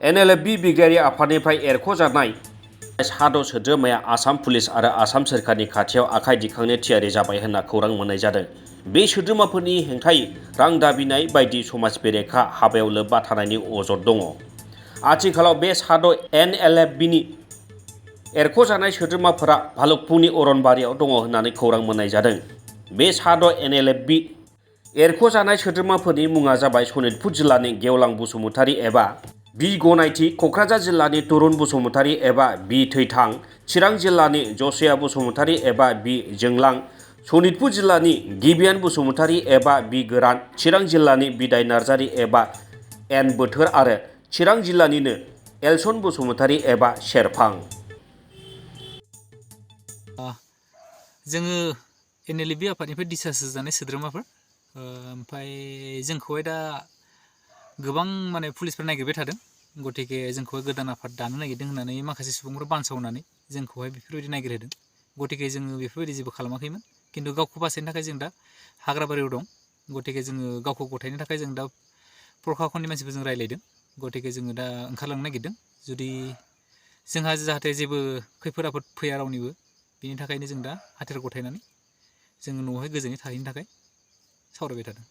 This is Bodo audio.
एनएलएफबि बिगियारि आफादनिफ्राय एरख'जानाय साद' सोद्रोमाया आसाम पुलिस आरो आसाम सोरखारनि खाथियाव आखाइ दिखांनो थियारि जाबाय होनना खौरां मोननाय जादों। बे सोद्रोमाफोरनि हेंथायै रां दाबिनाय बायदि समाज बेरेखा हाबायाव लोब्बा थानायनि अजद दङ। आथिखालाव बे साद' एनएलएफबिनि एरख'जानाय सोद्रोमाफोरा भालुकपुंनि अरनबारियाव दङ होननानै खौरां मोननाय जादों। बे साद' एनएलएफबि एरख'जानाय सोद्रोमाफोरनि मुङा जाबाय सनितपुर जिल्लानि गेवलां बसुमतारी एबा बि गनायथि, क'क्राझार जिल्लानि तरुन बसुमतारी एबा बि थैथां, चिरां जिल्लानि जसिया बसुमतारी एबा बि जोंलां, सनितपुर जिल्लानि गिबियान बसुमतारी एबा बि गोरान, चिरां जिल्लानि बिदाय नार्जारी एबा एन बोथोर आरो चिरां जिल्लानिनो एलसन बसुमतारी एबा शेरफां। जोङो एनएलएफबि आफादनिफ्राय दिसास होजानाय सोद्रोमाफोर ओमफ्राय जोंखौहाय दा गोबां पुलिसफोर नागिरबाय थादों। गतिके जोंखौहाय गोदान आफाद दानो नागिरदों होननानै माखासे सुबुंफोर बानसावनानै जोंखौहाय बेफोरबायदि नागिरहोदों। गतिके जोङो बेफोरबायदि जेबो खालामाखैमोन, खिन्थु गावखौ बासायनो थाखाय जों दा हाग्राबारियाव दं। गतिके जोङो गावखौ गथायनो थाखाय जों दा प्रखाखननि मानसिफोरजों रायज्लायदों। गतिके जोङो दा ओंखारलांनो नागिरदों। जुदि जोंहा जाहाथे जेबो खैफोद आफोद फैया रावनिबो, बेनि थाखायनो जों दा हाथियार गथायनानै जोङो न'आवहाय गोजोनै थाहैनो थाखाय सावरायबाय थादों।